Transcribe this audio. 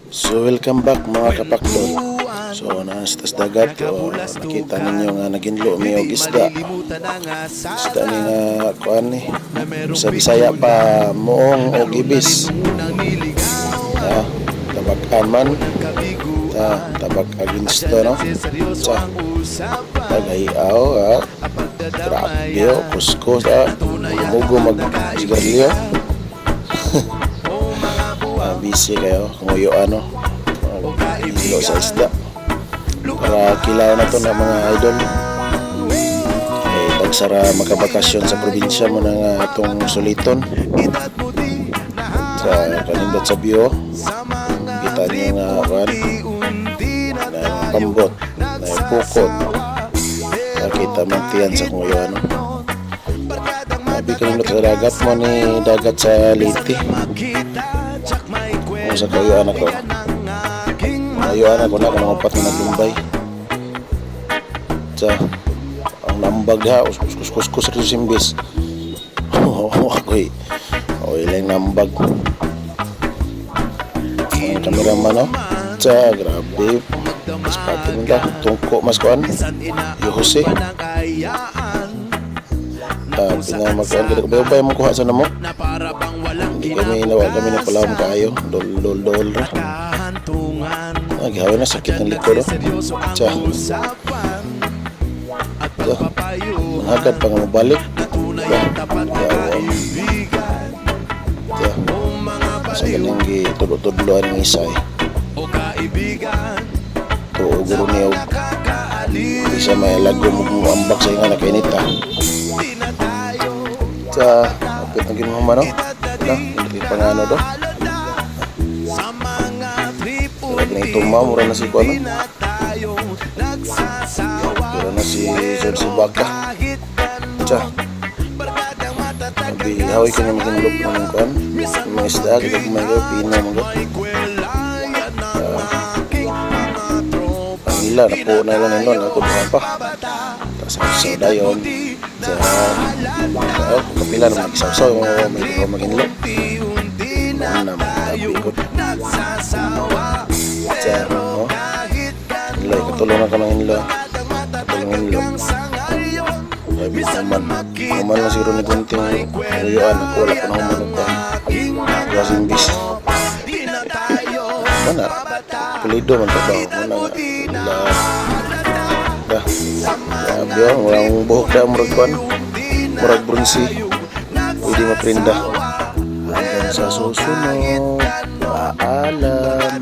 So welcome back, mga kapakdol. So naa sa dagat o nakita ninyo nga naginlo mi og isda. Isda ni nga kuan ni. Sa Bisaya pa muong og ibis. Ha, tabak-an man. Ta tabak against to, no. Sa tagayaw ha. Grabe oh, kuskus ha. Mugo mag sigarilyo. Ah, busy kayo kung ano. Hilo sa isda. Para kilaw na to na, mga idol. Eh, tagsara makabakasyon sa probinsya mo na nga atong suliton. Sa kanindot sa view. Kita niyo nga kuan na pambot, na pukot. Nakita man tiyan sa kung ano. Abi kanindot sa dagat mo ni dagat sa Leyte. Kung sa kayuan ako. Ayuan ako na kanang upat nga naglumbay. Sa ang nambag diha us kus kus kus kus simbis. Ako'y okay lang nambag. Ang cameraman no. Sa grabe. Spotting nila. Tungko mas kuan. Yuhuse. Ah, pinamagkuan kita kabay mo kuha sa namo. Hindi kami nawa kami na pala kaayo. Dol dol dol ra. Ah, gihawi na sakit ng likod oh. Tsa. Tsa. Manghagad pa nga mobalik. Ba, yawa. Tsa. Sa galing gi tudlo-tudlo ang isa eh. Tuo guro niya og di siya may lago mo ambak sa inga nakainit ah. Sa apit na gino man no. Na, hindi pangano do. Grabe na itong mura na si kuano. Mura na si George Baka. Tsa. Abi hawi kini maginlog mo ng kuan. Yung mga isda kita kumain kayo pino mo go. Ang ila napo na lang nilo ako duha pa. Tapos sa dayon. Sa oh, kapila naman nagsawsaw may duha maginlo. Ano na mga ko. Sa oh. Inlo, katulong na ka ng inlo. Katulong inlo. Grabe naman. Human na siguro ni Gunting uyuan. Ako wala pa na human og kuan. Gasing bis. Mana? Pulido man to ba? Mana nga. Ila. Dah. Grabe oh, walang buhok na murag kuan. Murag brunsi. Pwede maprinda. Hanggang sa susunod. Paalam.